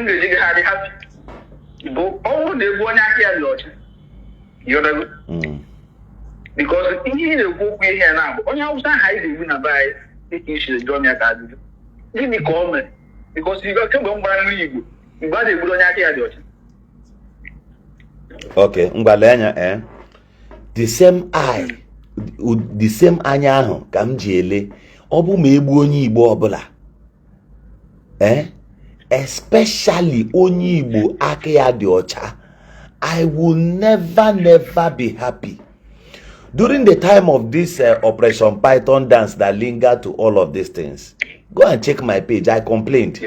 I'm going to have happy. But all the one I hear, Lord, you know, because in the book we hear now, on your side, you will buy taking shoes, join your card. Give me comment because you got to go by you. You got a good on your head, Lord. Okay, Mbalenya, the same eye, the same anya ahụ ka m ji ele ọ bụ ma egbu onye Igbo ọbụla especially onye Igbo aka ya dị ọcha. I will never be happy. During the time of this Operation Python dance that lingered to all of these things, go and check my page. I complained.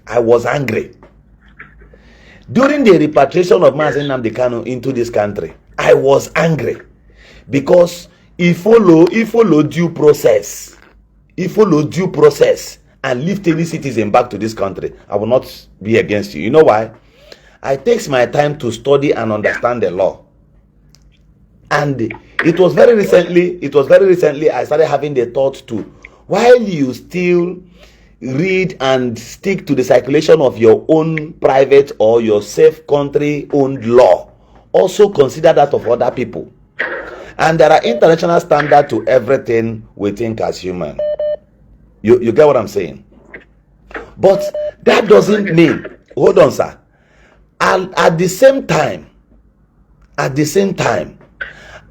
I was angry. During the repatriation of Mazi Nnamdi Kanu into this country, I was angry because he follow due process. He follow due process and lift any citizen back to this country. I will not be against you. You know why? I takes my time to study and understand the law. And it was very recently I started having the thought to, while you still read and stick to the circulation of your own private or your safe country owned law, also consider that of other people. And there are international standards to everything we think as human. You get what I'm saying? But that doesn't mean, hold on, sir. At the same time,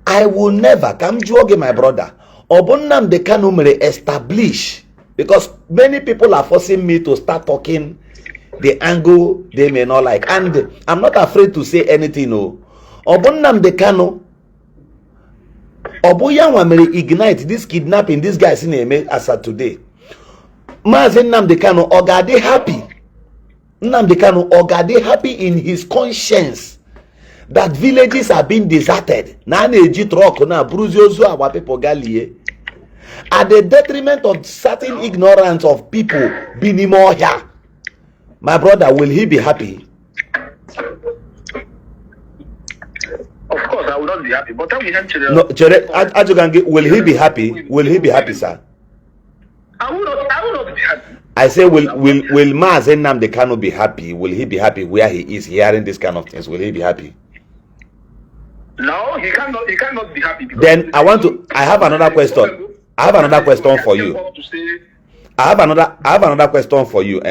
I will never come joke my brother. Obonnam de Kanu mere establish, because many people are forcing me to start talking the angle they may not like, and I'm not afraid to say anything. No, Obonnam de Kanu, Obuyanwa mere ignite this kidnapping. This guy is in as of today. Mazi Nnamdi Kanu ogade happy. Nnamdi Kanu ogade happy in his conscience that villages are being deserted. Na na-eji truck na bruzozo our people galie at the detriment of certain ignorance of people being more here. My brother, will he be happy? Of course, I will not be happy. But tell me, no, Ajugange, will he be happy? Will he be happy, sir? I will not be happy. I say, will Mazi Nnamdi Kanu be happy? Will he be happy where he is hearing this kind of things? Will he be happy? No, he cannot be happy. Then I have another question. I have another question for you. I have another question for you.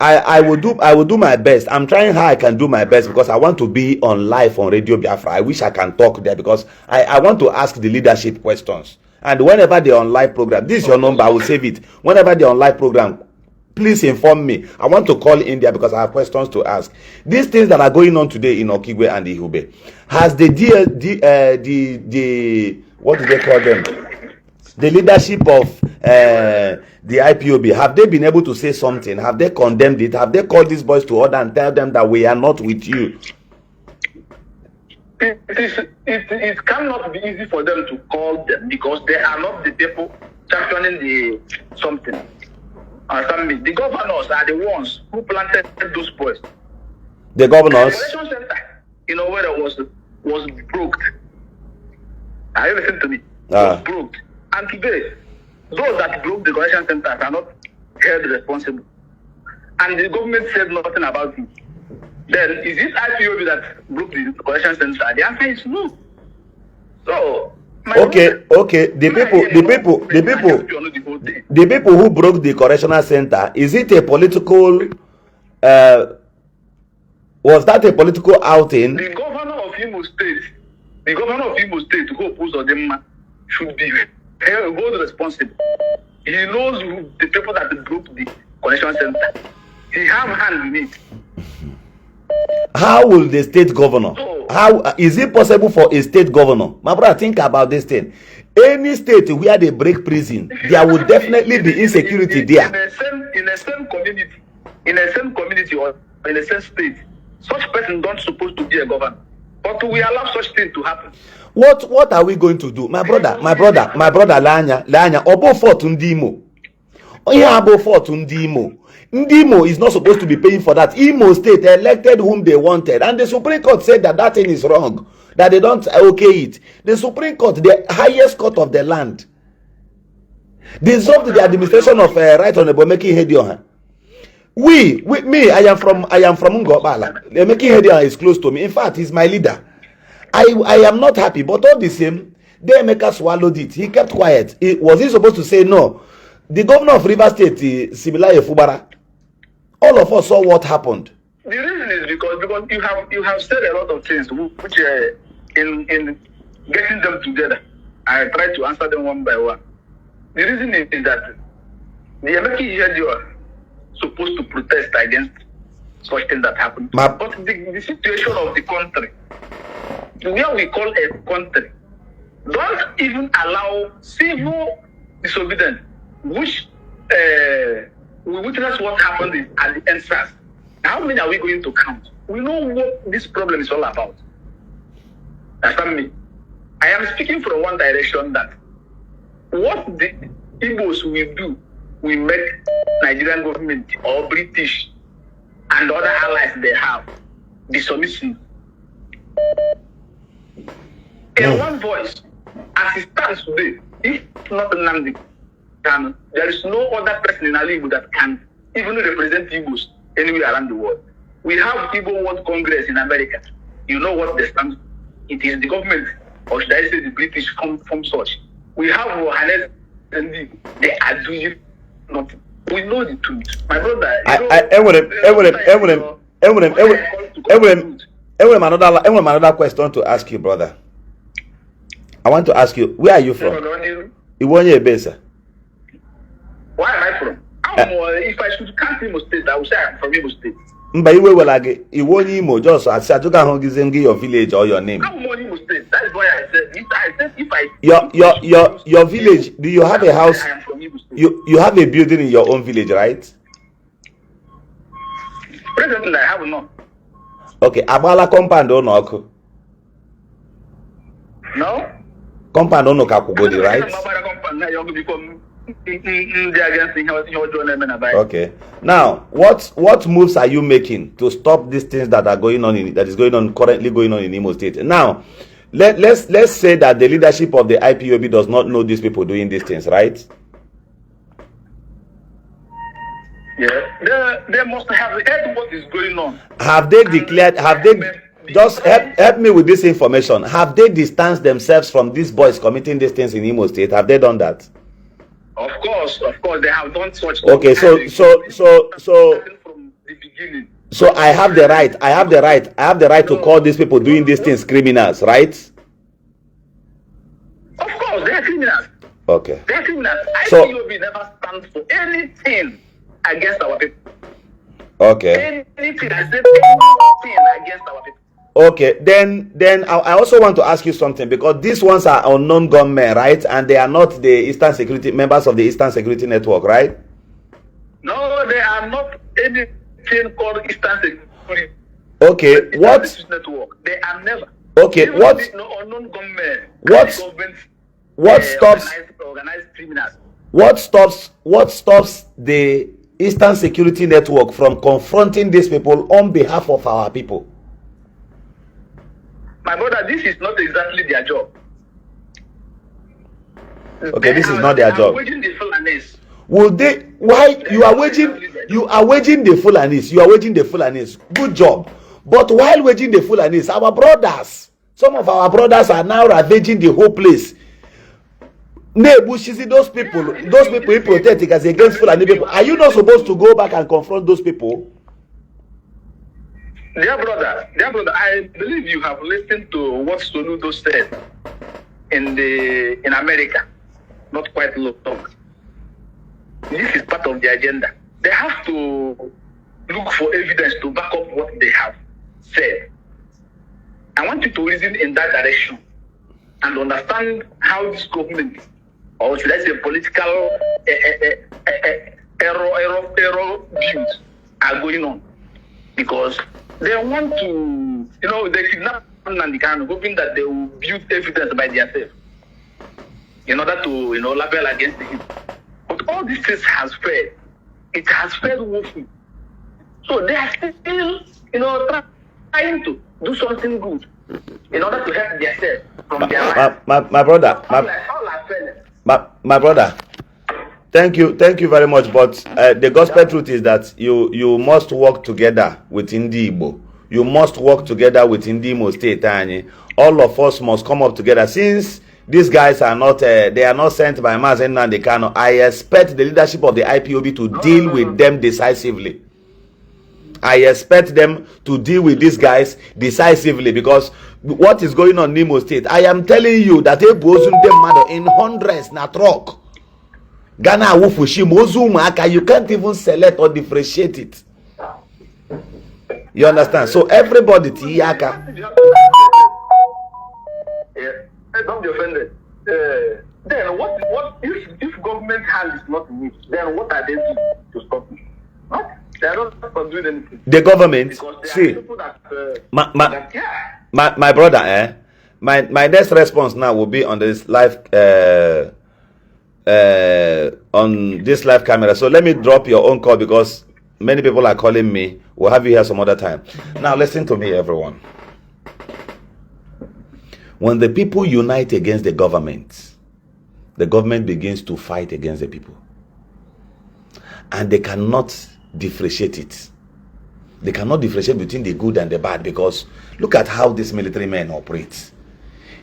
I will do my best. I'm trying how I can do my best because I want to be on live on Radio Biafra. I wish I can talk there because I want to ask the leadership questions. And whenever they're on live program, this is your number, I will save it. Whenever they're on live program, please inform me. I want to call India because I have questions to ask. These things that are going on today in Okigwe and Ihube, has the what do they call them? The leadership of the IPOB, have they been able to say something? Have they condemned it? Have they called these boys to order and tell them that we are not with you? It cannot be easy for them to call them because they are not the people championing the something. The governors are the ones who planted those boys. The governors? The collection center, where it was broke. Are you listening to me? Was broke. And today, those that broke the collection centers are not held responsible. And the government said nothing about it. Then, is it IPOB that broke the collection center? The answer is no. So, okay. The people who broke the correctional center, is it a political? Was that a political outing? The governor of Imo State, who opposed Odemma, should be held responsible. He knows the people that broke the collection center. He have hand in it. How will the state governor? How is it possible for a state governor? My brother, think about this thing. Any state where they break prison, there will definitely be insecurity there. In the same community or in the same state, such person don't supposed to be a governor. But we allow such thing to happen. What are we going to do? My brother, Lanya, Obo Fort Ndimo. Abo Fort Ndimo. Ndimo is not supposed to be paying for that. Imo State elected whom they wanted. And the Supreme Court said that thing is wrong. That they don't okay it. The Supreme Court, the highest court of the land, dissolved the administration of Right Honorable Meki Hedioha. Me, I am from Ngobala. Emeki Hedia is close to me. In fact, he's my leader. I am not happy, but all the same, Emeka swallowed it. He kept quiet. Was he supposed to say no? The governor of Rivers State, Sibilaye Fubara, all of us saw what happened. The reason is because you have said a lot of things which in getting them together, I try to answer them one by one. The reason is that the Emeki you are supposed to protest against such things that happened. But the situation of the country, where we call a country, don't even allow civil disobedience, which we witnessed what happened at the NSAS. How many are we going to count? We know what this problem is all about. Understand me? I am speaking from one direction that what the Igbos will do will make Nigerian government or British and other allies they have be submissive. In one voice, as it stands today, if not Nnamdi Kanu, there is no other person in Ala Igbo that can even represent Igbos anywhere around the world. We have Igbo World Congress in America. You know what they stand for. It is the government, or should I say the British, from such. We have Wahala and they are doing nothing. We know the truth. My brother, another question to ask you, brother. I want to ask you, where are you from? Iwonye Besa. Where am I from? If I should count Imo State, I would say I'm from Imo State. But you will like Iwonye Imo, just as I took your village or your name. I'm from Imo State. That is why I said your village. Do you have a house? I am from Imo State. You have a building in your own village, right? Presently, I have none. Okay, Abala compound or no? No. Compound on Kakubodi, right? Okay. Now, what moves are you making to stop these things that are currently going on in Imo State? Now, let's say that the leadership of the IPOB does not know these people doing these things, right? Yeah, they must have heard what is going on. Have they declared? Have they? Just help me with this information. Have they distanced themselves from these boys committing these things in Imo State? Have they done that? Of course, they have done such. Okay, so from the beginning. So I have the right to call these people doing these things criminals, right? Of course, they are criminals. Okay. They are criminals. So IPOB never stands for anything against our people. Okay. Anything against our people. Okay, then I also want to ask you something, because these ones are unknown gunmen, right? And they are not the Eastern Security members of the Eastern Security Network, right? No, they are not anything called Eastern Security. Okay, what? Network. They are never. Okay, even what? No unknown gunmen. What stops? Organized criminals. What stops the Eastern Security Network from confronting these people on behalf of our people? My brother, this is not exactly their job. Okay, this is not their job. Waging the Fulanis. Will they? Why you are waging the Fulanis? You are waging the Fulanis. Good job. But while waging the Fulanis, our brothers, some of our brothers are now ravaging the whole place. Those people who protect us against Fulani people. Are you not supposed to go back and confront those people? Dear brother, I believe you have listened to what Soludo said in America, not quite long. This is part of the agenda. They have to look for evidence to back up what they have said. I want you to reason in that direction and understand how this government, or should I say political error views are going on. Because they want to, they kidnap Nnamdi Kanu, hoping that they will build evidence by themselves in order to, label against him. But all these things has failed. It has failed woefully. So they are still, trying to do something good in order to help themselves from their life. My brother, my brother, Thank you very much. But the gospel truth is that you must work together with Igbo. You must work together with Imo State. All of us must come up together. Since these guys are not, they are not sent by Mazen Nandekano, I expect the leadership of the IPOB to deal with them decisively. I expect them to deal with these guys decisively, because what is going on in Imo State, I am telling you that they go in hundreds na truck. Ghana Wufushim, Ozumaka, you can't even select or differentiate it. You understand? So everybody, Tiyaka. Yeah, don't be offended. Then what if government hand is not in it? Then what are they doing to stop it? What? They are not doing anything. The government, see, my brother, my next response now will be on this live on this live camera. So let me drop your own call, because many people are calling me. We'll have you here some other time. Now listen to me, everyone. When the people unite against the government begins to fight against the people, and they cannot differentiate it. They cannot differentiate between the good and the bad, because look at how these military men operate.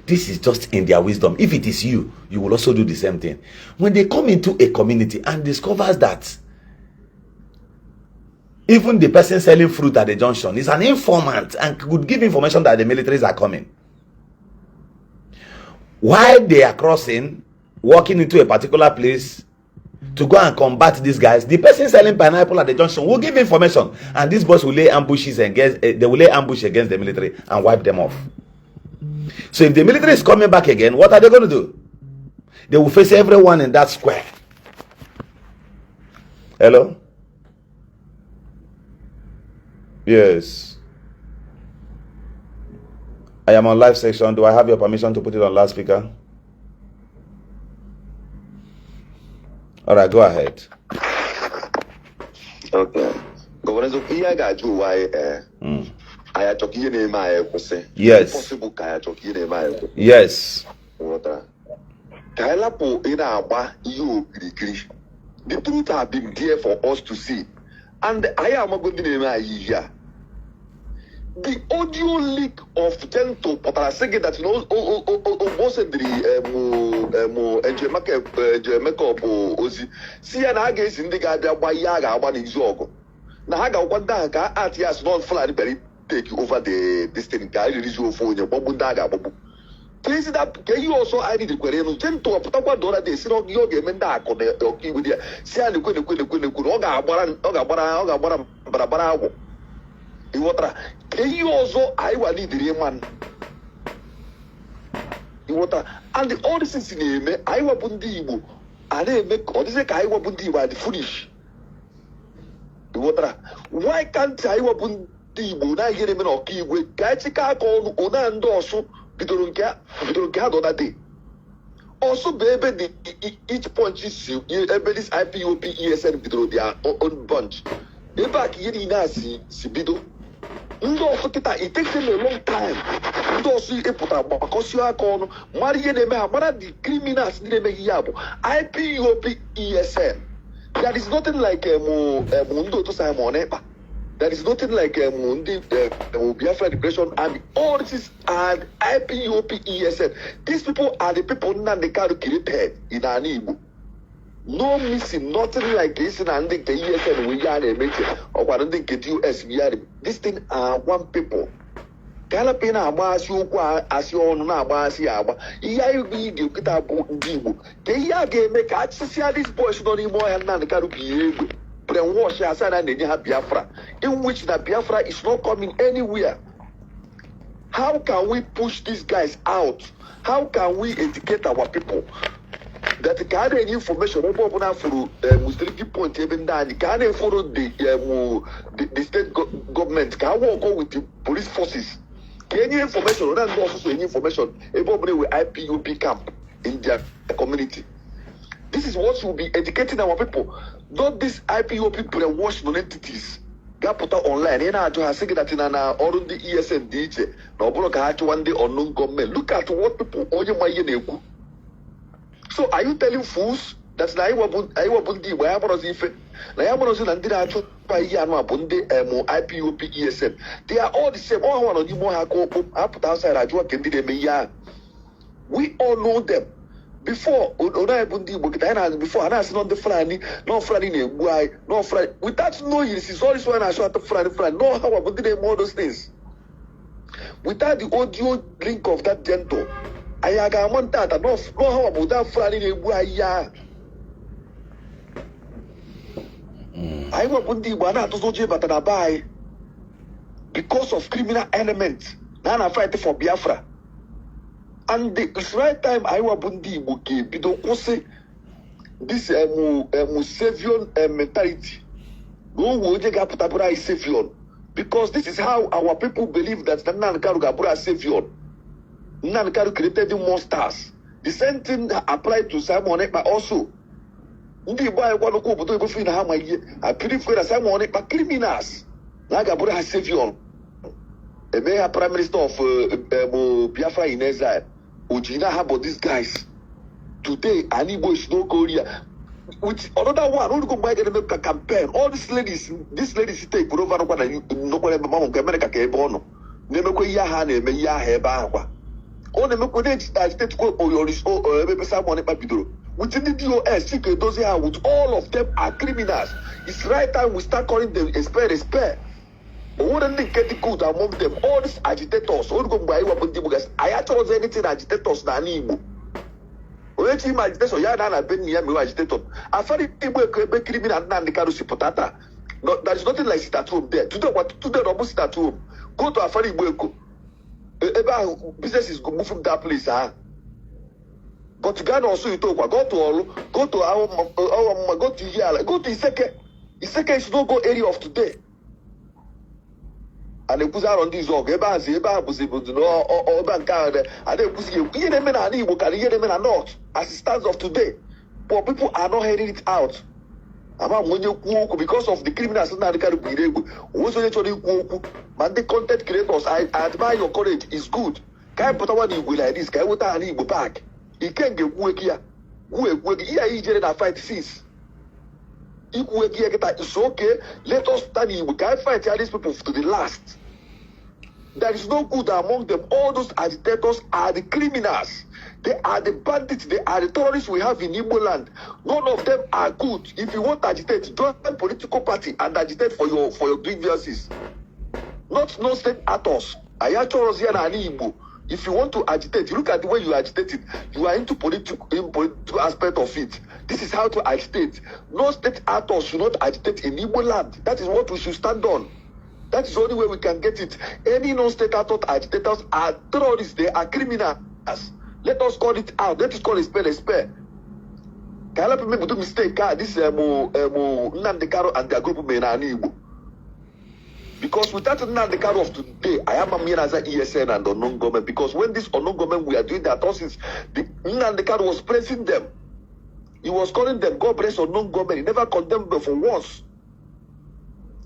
This is just in their wisdom. If it is you, you will also do the same thing. When they come into a community and discovers that even the person selling fruit at the junction is an informant and could give information that the militaries are coming, while they are crossing, walking into a particular place to go and combat these guys, the person selling pineapple at the junction will give information, and these boys will lay ambushes against they will lay ambush against the military and wipe them off. So if the military is coming back again, what are they going to do? They will face everyone in that square. Hello? Yes. I am on live section. Do I have your permission to put it on loudspeaker? All right, go ahead. Okay. Governor, I got you why I had to give you my yes. Possible I to give my yes. Water. Kailapo in our you agree. The truth have been there for us to see. And I am going to name my here. The audio leak of Gento, but I say that almost Ozi. See an against in the Gabia by Yaga, one in Zogo. Naga, one daga, Atias, non flat berry take over the distant guy, release for your Bobundaga. Please, that can you also add the Quereno Gento, Papa Dora, they sit on your game and dark on the okay with you. See, I could Oga, you also I will need the man. And the all this name I will bundibu. And they make all this I will bundibu the foolish. Why can't I will bundibu? Now hear him or key with Gachika on Onandoso, Bidurunga on that day. Also, baby, each punch is you, everybody's IPOP, ESN, Bidro, their own bunch. They back Yinasi, Sibido. It takes them a long time. Those you put up because you are called Maria de Mara, the criminals, IPOP ESN. That is nothing like a Mundo to Simon. That is nothing like a Mundi, Biafra Depression Army. All this are IPOP ESN. These people are the people that they can't create in an Igbo. No missing, nothing like this, and I think the ESN we are making, or I don't think the US we are. This thing are one people. Calapina Abas, you as you own Abasiaba. Ia be the Kitabu Dibu. They game make access this boys don't even more and none can be able. Brainwash Asana and have Biafra, in which the Biafra is not coming anywhere. How can we push these guys out? How can we educate our people? That can any information open up for Muslim point even then can follow the state government can work with the police forces. Any information or also any information about with IPOP camp in their community. This is what will be educating our people, not this IPOP brainwash non-entities. Got put out online. And I have said that in an or the ESN DJ. No, but one day unknown government. Look at what people. So are you telling fools That's na I wabun di wa yabono ife. Na yabono na ndi na acho pa yi anu abunde IPOP ESN. They are all the same. All one on you more ha put outside ajo kendi de me ya. We all know them. Before Oda Bundi Bukitana, before I asked not the Frani, no Frani, why, no Frani. Without knowing, this is always when I shot the Frani, no how I would do all those things. Without the audio link of that gentle, I want that, I know how about that Frani, why, yeah. I want Bundi Wana to Soji, but I buy because of criminal elements. Now I fight for Biafra. And it's right time I was Bundi Buki, Bidokose, this savior mentality. No would you get Putabura is savior. Because this is how our people believe that Nan Karugabura is savior. Nan Karu created the monsters. The same thing applied to Simon Ekpa also. Ndi boy want to go to go find how my I prefer Simon Ekpa criminals. Nagabura is savior. A mayor prime minister of Biafra in exile. Ujina, how about these guys? Today, Igbo is no Korea. With another one, who go buy the make campaign. All these ladies take over no one America Kebono. Never ya me ya heba. Oh, never could state quote or your someone within the DOS, with all of them are criminals. It's right time we start calling them a spare. Wouldn't they get the good among them? All these agitators, all go buy what because I actually anything agitators na Igbo. When you agitation, ya na been near me agitator. I found it Igbo criminal and the Karusi potata. No, there is nothing like sit at home there. Today, what today almost sit at home. Go to Afari Igbo. Business is move from that place, huh? But Ghana also you talk. Go to our go to here, go to Iseke. Iseke is no go area of today. And they put out on this dog, Eba, or Banka, and they put you, hear them in an Igbo, can hear them in a not, as it stands of today. But people are not hearing it out. When you walk because of the criminals, not the kind of people. Also, you walk, but the content creators, I admire your courage, it's good. Can't put one Igbo like this, can't put an Igbo back. He can't get work here. Work here, he didn't fight since. It's okay. Let us study. We can't fight these people to the last. There is no good among them. All those agitators are the criminals. They are the bandits. They are the terrorists we have in Igbo land. None of them are good. If you want to agitate, join a political party and agitate for your grievances. Not non-state actors. Igbo. If you want to agitate, look at the way you agitated. You are into political aspect of it. This is how to agitate. No state actors should not agitate in Igbo land. That is what we should stand on. That is the only way we can get it. Any non-state actor agitators are terrorists. They are criminals. Let us call it out. Let us call it spare a spare. Can I let people do mistake? This Nnamdi and their group may not Igbo. Because without the car of today, I am a mere as an ESN and unknown government. Because when this unknown government we are doing the atrocities, the car was praising them. He was calling them God bless unknown government. He never condemned them for once.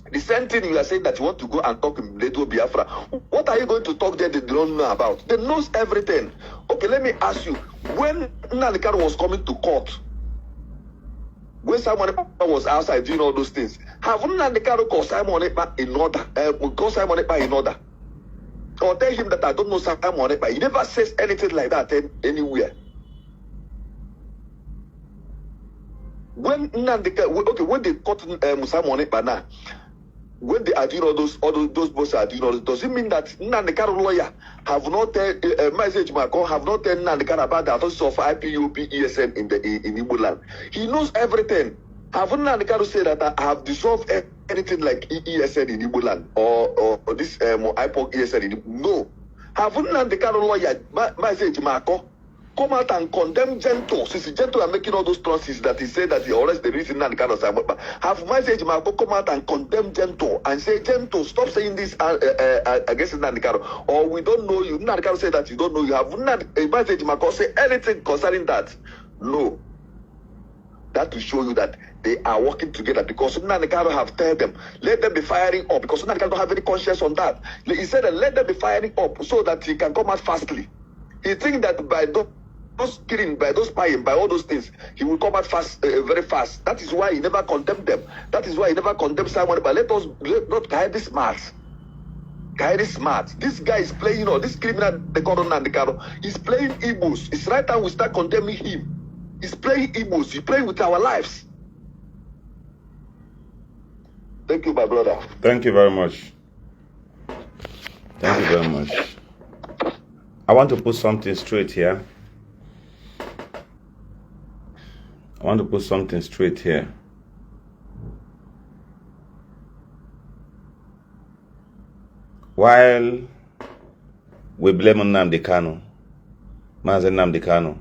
The same thing you are saying that you want to go and talk in Ledo Biafra. What are you going to talk there they don't know about? They knows everything. Okay, let me ask you. When Nnamdi was coming to court, when Simon Ekpa was outside doing all those things, have Nnamdi called Simon Ekpa in order? Call Simon Ekpa in order? Or tell him that I don't know Simon Ekpa. He never says anything like that anywhere. When Nnamdi, when they caught Simon Ekpa now, when they are doing all those bosses are doing all this, does it mean that Nnamdi lawyer have not message Marco have not tell Nnamdi about the authorities of IPOP ESN in Igbo land? He knows everything. Have Nnamdi said that I have dissolved anything like ESN in Igbo land or this IPOP ESN in Igbo? No. Have Nnamdi lawyer message Marco come out and condemn Gento, since Gento are making all those atrocities that he said that he arrested the reason and kind of time. Have message Marco come out and condemn Gento and say, Gento, stop saying this against Nandikaro, or we don't know you. Nandikaro say that you don't know you. Have a message Marco say anything concerning that? No. That will show you that they are working together, because Nandikaro have told them, let them be firing up, because Nandikaro don't have any conscience on that. He said that let them be firing up so that he can come out fastly. He thinks that by killing, by those spying, by all those things, he will come out fast, very fast. That is why he never condemned them. That is why he never condemned someone. But let us not guide this smart. Guide this smart. This guy is playing, you know, this criminal, the Cordon and the Caro, he's playing Igbos. It's right time we start condemning him. He's playing Igbos. He's playing with our lives. Thank you, my brother. Thank you very much. Thank you very much. I want to put something straight here. While we blame Nnamdi Kanu, Mazen Nnamdi Kanu,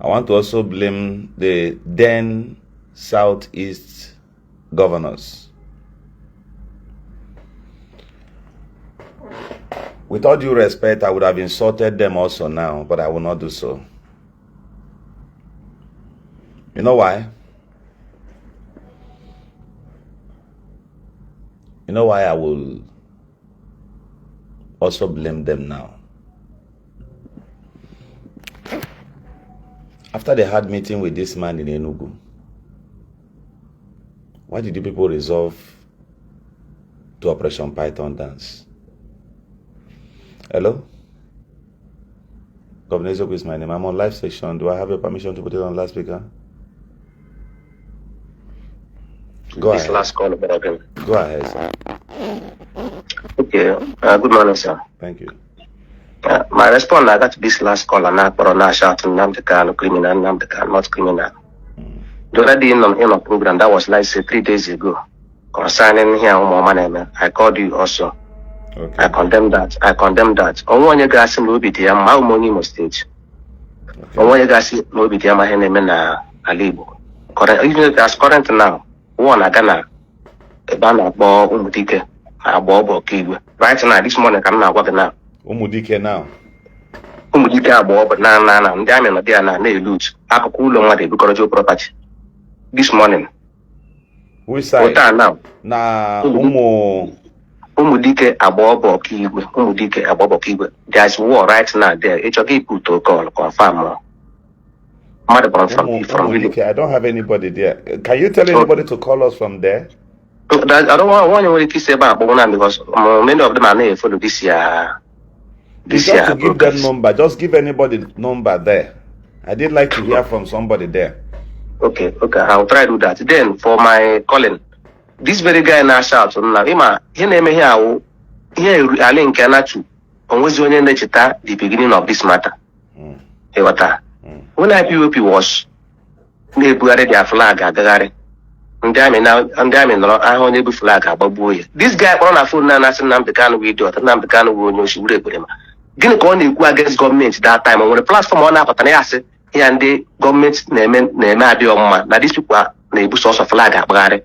I want to also blame the then Southeast governors. With all due respect, I would have insulted them also now, but I will not do so. You know why? You know why I will also blame them now? After they had meeting with this man in Enugu, why did you people resolve to Operation Python dance? Hello? Governor Ezeoku is my name. I'm on live session. Do I have your permission to put it on loudspeaker? Go ahead. Last call, brother. Go ahead, sir. Okay. Good morning, sir. Thank you. My response I got to this last call, and I shout Nnamdi Kanu criminal, Nnamdi Kanu not criminal. The other day in a program that was like say 3 days ago concerning here I called you also. Okay. I condemn that. On one you guys will be there, my money stage. On one you guys will be there, my name na Ala Igbo. Even as current now, one agana a banner ball umudike a bobo kigwe. Right now, this morning I'm not working now. Umudike now. Umudike a bobo na ndị amị nọ there na na-elut akụkụ ụlọ mmadụ ebukọrọ property. This morning. Which side? Now. Na Umudike abobo kigwe. There's war right now there. It's okay to call confirm. From village. I don't have anybody there. Can you tell anybody to call us from there? I don't want to say about because many of them are not follow this year. Just to give them number. Just give anybody number there. I did like to hear from somebody there. Okay. I'll try to do that. Then for my calling, this very guy now shouts now. He name here. Here Alain Kanatu. Always when the beginning of this matter. Hey, what? When IPOP was, they buried their flag at the Gary. And I only be flag about boy. This guy on a phone now, Nnamdi Kanu video, Nnamdi Kanu will know she would with him. Didn't go against government that time. And when the platform on up, and I said, here and the government name man. Now these people are the source of flag at Gary.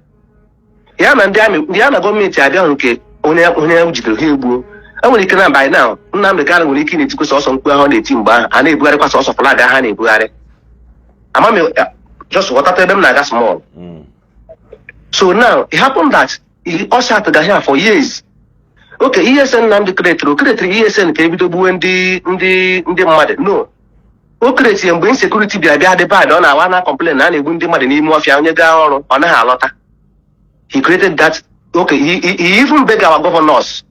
Yeah, man, the other government I don't care. Only Hilbu. I will can by now. Nnamdi Kanu will kill it because also on the team bar and they buried source of flag. Honey, Buare. I'm just what I tell them like that small. So now it happened that he also had to get here for years. Okay, ESN Nnamdi creator ESN can be the mother. No. Okay, and bring security be the bad on I wanna complain and he wouldn't demand any more on a lot. He created that. Okay, he even begged our governors.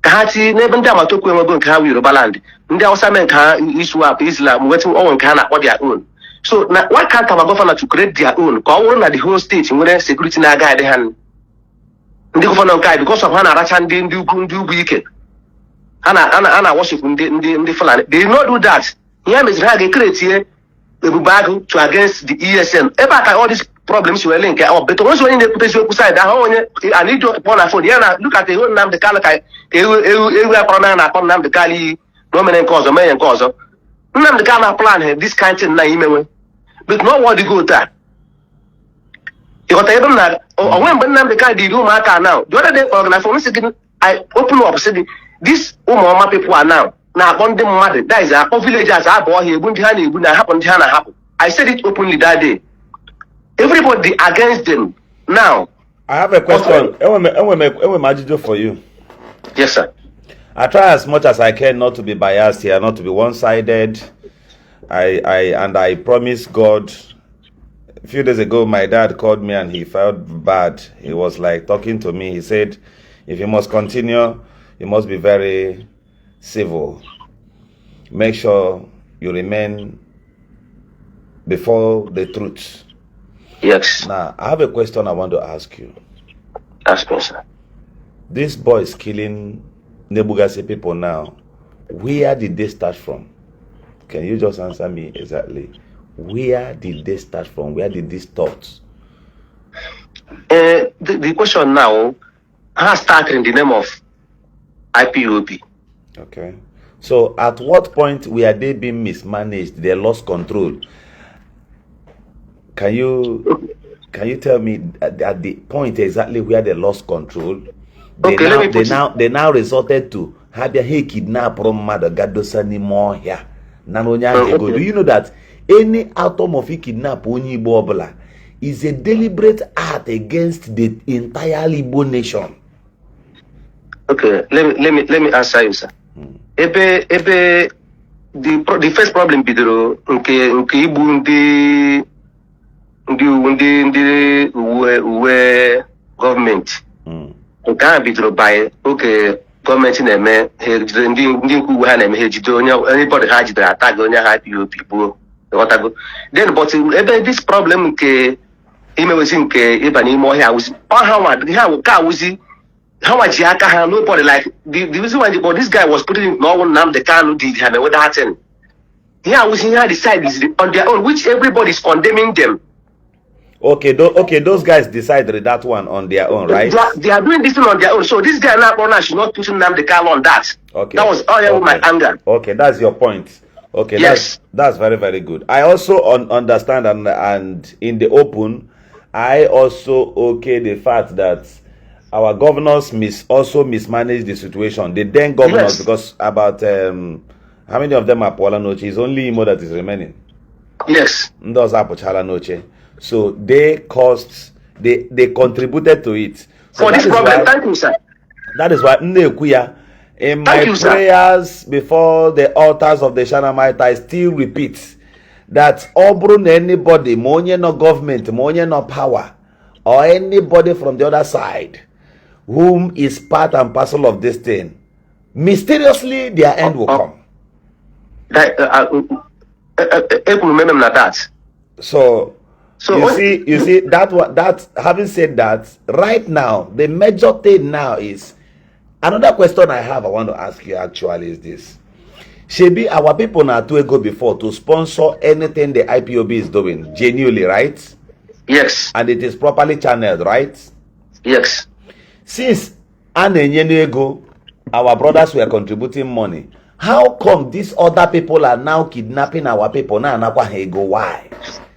Kahati never dama took when we're going to have Yoruba land. There was some Islam waiting on Ghana or their own. So now why can't our governor to create their own? Call at the whole state when security na guide the hand. The governor guy because of Hana Rachan didn't do weekend. Hana worship in the Fulani. They did not do that. Here is Rag create here to against the ESN. Ever all these problems you are linking up, but also when they put this side, I need to upon a phone. Look at the whole name the Kalakai, the Kali, Roman cause, a man cause. None the Ghana plan this kind of name, but not what you go there. You got able that, or when the guy did do matter now. The other day, organization, I open up city. This Umama people are now on the mother. That is our villagers are born here, wouldn't happen. I said it openly that day. Everybody against them. Now, I have a question. I for you. Yes, sir. I try as much as I can not to be biased here, not to be one-sided. I promised God. A few days ago, my dad called me and he felt bad. He was like talking to me. He said, if you must continue, you must be very civil. Make sure you remain before the truth. Yes. Now, I have a question I want to ask you. Ask me, sir. This boy is killing Nebugasi people now. Where did they start from? Can you just answer me exactly? Where did they start from? Where did these thoughts? The question now has started in the name of IPOB. Okay. So at what point were they being mismanaged? They lost control. Can you tell me at the point exactly where they lost control? They now resorted to have a kidnap from mother gadosa ni more here. Do you know that any atom of a kidnap only Igbo is a deliberate act against the entire Igbo nation? Okay, let me answer you, sir. The first problem bidoro nke Igbo ndị uwe government. Nke a bidoro by oge gọọmenti na-eme ndị nke uwe ha na-eme ha ejide anybody ha jidere atag onye ha IPOB gbuo. Then but ebe this problem nke imewezi nke ịba n'ime ọhịa awụzi how much ha nobody like the reason why this guy was putting in no one name the Kanu did have with that thing. Here was here decide is on their own, which everybody is condemning them. Okay, those guys decided that one on their own, right? They are doing this thing on their own. So this guy now should not put name the Kanu on that. Okay. That was all my anger. Okay, that's your point. Okay, yes. That's very, very good. I also understand and in the open, I also the fact that our governors also mismanaged the situation. The then governors, because about how many of them are Pola Noche? It's only Imo that is remaining. Yes. Those are Pochala Noche. So they contributed to it. So for this problem, thank you, sir. That is why in my prayers before the altars of the Shanamite, I still repeat that Obrun anybody, money no government, money no power, or anybody from the other side, whom is part and parcel of this thing, mysteriously their end will come. Remember that. So you see that having said that, right now the major thing now is another question I want to ask you actually is this. Shebi our people now to go before to sponsor anything the IPOB is doing genuinely, right? Yes. And it is properly channeled, right? Yes. Since our brothers were contributing money, how come these other people are now kidnapping our people? Now why?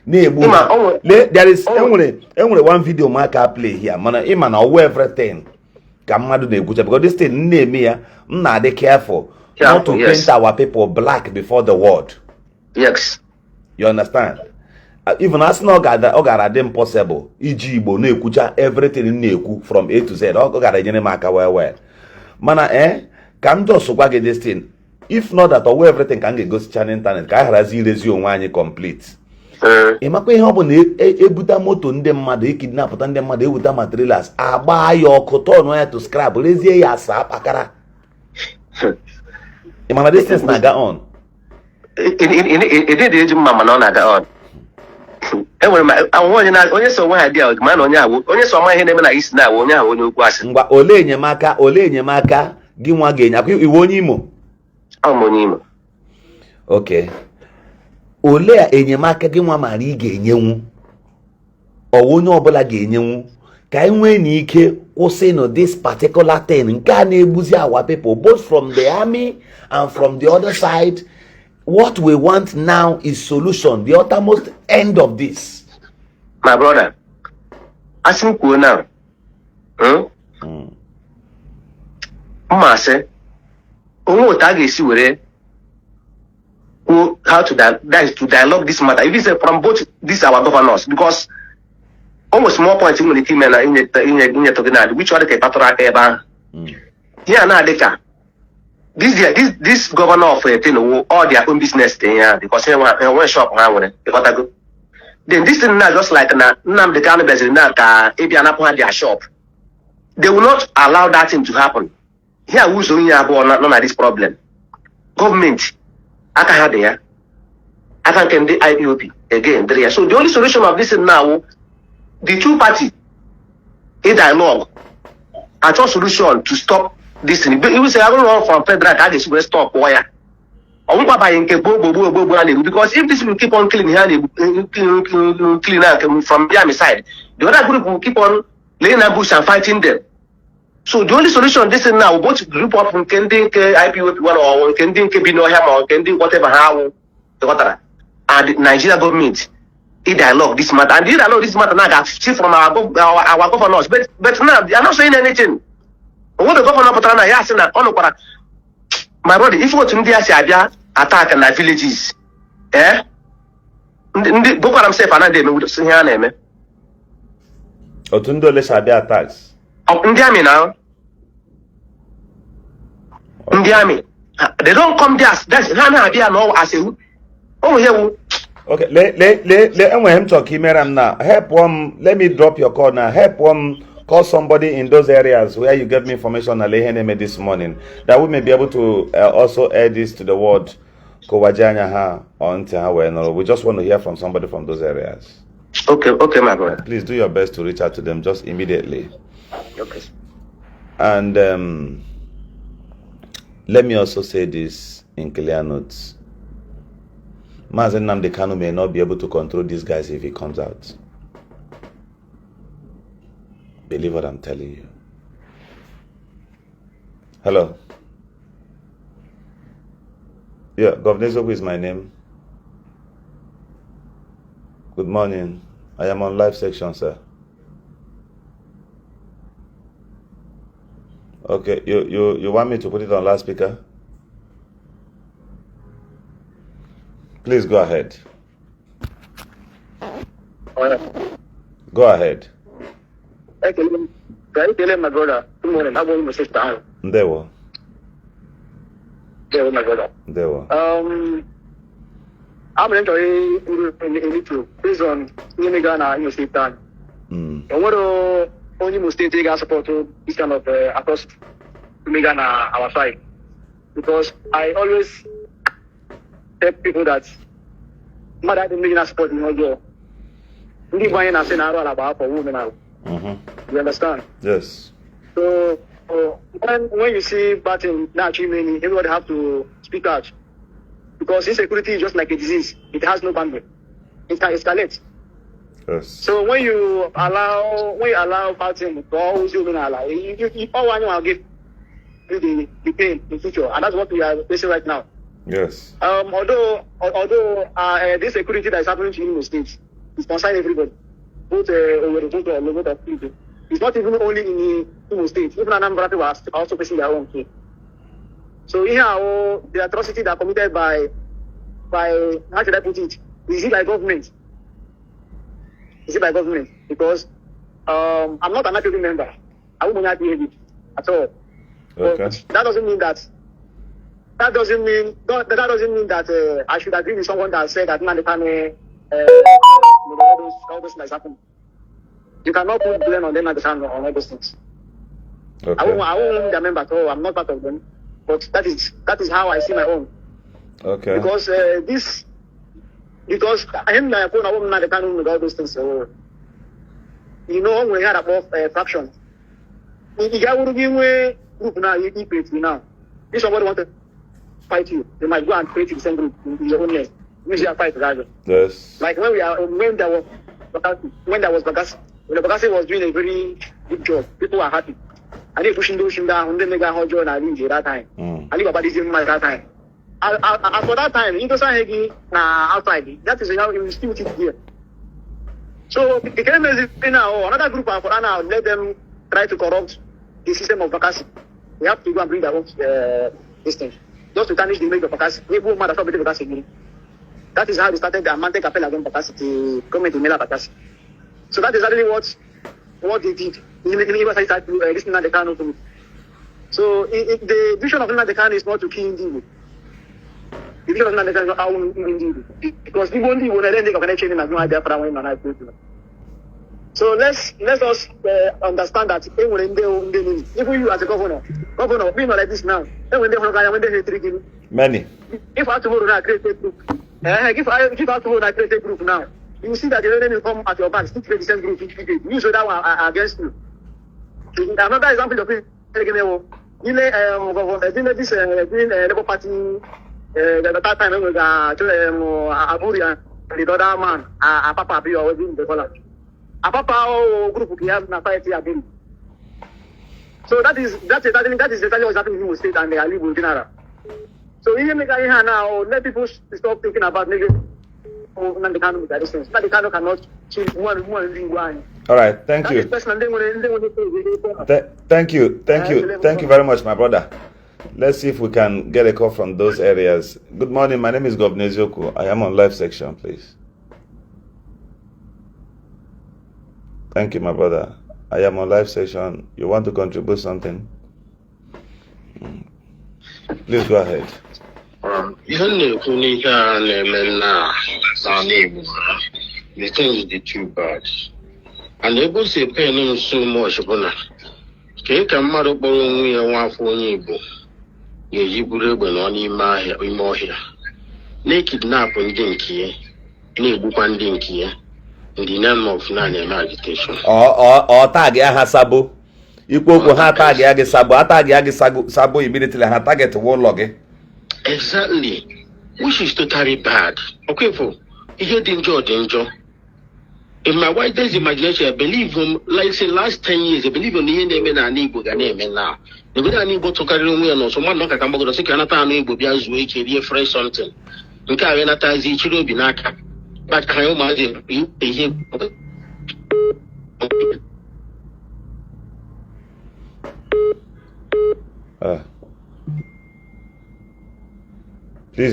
There is only one video marker play here. Man, everything. Because this thing they careful not to paint our people black before the world. Yes. You understand? Even as no got impossible. Igbo no ekucha everything from A to Z. Well. Mana can just get this thing. If not that all everything can get go to channel internet, can has resume complete. Imakwe ihe bụ na ebuta moto ndị mmadụ ekidnapụta ndị mmadụ ewuta materials agba ya ọkụ turn ya to scrap rezie ya asa akpakara. Imana this things na ga on. It did eji mama na na on. Enwere onye so nwa ha dia ma na onye so ma ihe na-eme na isi na onye ahụ onye okwu asị. Ngwa ole enyemaka gị nwa ga-enya akwa iwe onye Imo. Onye Imo. Okay. Ole enyemaka gị nwa mara ị ga-enyenwu onye ọbụla ga-enyenwu ka enwe n'ike kwụsị no this particular thing nke a na-egbuzi our people both from the army and from the other side. What we want now is solution, the uttermost end of this. My brother, ask me now. Say, how to dialogue this matter. If it's from both these our governors, because almost more points in the team and in talking which other can ever here now deka this governor of all their own business thing, yeah, because one shop then this thing now just like the kind of business now their shop. They will not allow that thing to happen. Here who's doing none of this problem. Government, I can have there. I can claim the IPOP again there. So the only solution of this is now the two party a dialogue and a solution to stop this thing. But you will say I don't run from federal that is will stop wire. Because if this will keep on clean from their side, the other group will keep on laying ambush and fighting them. So the only solution this is now both group up from Kending IPOP one or Kending Kebino or Kending whatever how and the Nigeria government dialogue this matter. And the dialogue this matter now got chief from our governors. But now they are not saying anything. What the governor put on my brother, if you want to India attack in the villages, Boko Haram say another would say her name. Otundo le Sabia attacks. Indiami now. Indiami. They don't come there. That's Hana Abia no as a oh here. Okay, let him talk now. Help one, let me drop your call now. Help one, call somebody in those areas where you gave me information this morning that we may be able to also add this to the word Kowajanya on Tihawe. We just want to hear from somebody from those areas. Okay, my brother. Please do your best to reach out to them just immediately. Okay. And let me also say this in clear notes. Mazen Nnamdi Kanu may not be able to control these guys if he comes out. Believe what I'm telling you. Hello. Yeah, Governor Zogu is my name. Good morning. I am on live section, sir. Okay, you want me to put it on loudspeaker? Please go ahead. Go ahead. Can you tell my brother? Good morning. I'm going to sit down. There were. There my brother. There were. I'm enjoying it based on Ghana in state time. And what only must take support to this kind of across Ghana our side. Because I always tell people that mother didn't make support in Ojo. We find a scenario about for women now. You understand? Yes. So when you see batting now achieving, everybody have to speak out. Because insecurity is just like a disease. It has no boundary. It can escalate. Yes. So when you allow batting to always you all one will give you the pain in future. And that's what we are facing right now. Yes. Although this security that is happening to Imo State is concerning everybody, both over the both of people. It's not even only in Imo State. Even Anambra people are also facing their own too. So here, the atrocity that are committed by how should I put it? Is it by government? Is it by government? Because I'm not an active member. I won't not behave it at all. Okay. But that doesn't mean that I should agree with someone that said that all those things happen. You cannot put blame on them on all those things. Okay. I won't be a member at all. I'm not part of them. But that is how I see my own. Okay. Because I am not a woman that can with all those things. So, you know, we had above fraction. If you would give away group now, you keep it now. If somebody want to fight you, they might go and create the same group in your own name. Which you are fight together. Yes. Like when there was Bagasi, when the Bagasi was doing a very good job, people were happy. And they pushing down, and then they got Hojo and Ali that time. And they got this at that time. As for that time, into Sahegi outside, that is how you still keep here. So the KMS now, another group for now, let them try to corrupt the system of Bakassi. We have to go and bring their own system. Just to tarnish the image of Bakassi. We will matter about Bakassi again. That is how they started the Amante Capella against Bakassi to come into Mela Bakassi. So that is exactly what they did. Listening to the Kano to So the vision of Nnamdi Kanu is not to kill Igbo. The vision of Nnamdi Kanu is not how we Igbo. Because Igbo only will then take a connection in Biafra when I go to. So let's us understand that even you as a governor being like this now, when they tricking many. If I have to vote on a created group, if I have to vote on a created group now, you will see that the enemy will come at your back, still create the same group, you show that one against you. Another example of it, this Labour Party, the third time with Aburi and the other man, Papa Bio was in the college. A Papa group we have na society again. So that is exactly what's happening in Igbo State and the Ala Igbo general. So even now, let people stop thinking about negative. Nnamdi Kanu with that sense. Nnamdi Kanu cannot change one. All right, thank you. Thank you very much, my brother. Let's see if we can get a call from those areas. Good morning, my name is Governor Ezioku. I am on live section, please. Thank you, my brother. I am on live session. You want to contribute something? Please go ahead. The thing is the too bad. And they both say paying so much. Cake and mother borrowing me a one for Igbo. You would on more here. Naked nap and dinky, Nibu and dinky. In the name of non agitation. Or tag Hasabo. You go ha tag Yagi Sabo, tag Yagi Sabo immediately ha target warlog. Exactly. Which is totally bad. Okay, for you danger. In my widest imagination, I believe him like say last 10 years, I believe on the name and Igbo name now. The way I need to carry on and so one knock at Cambodia, say Canada Igbo be as we can fresh something. You can't advertise each other binaka. But I imagine you please,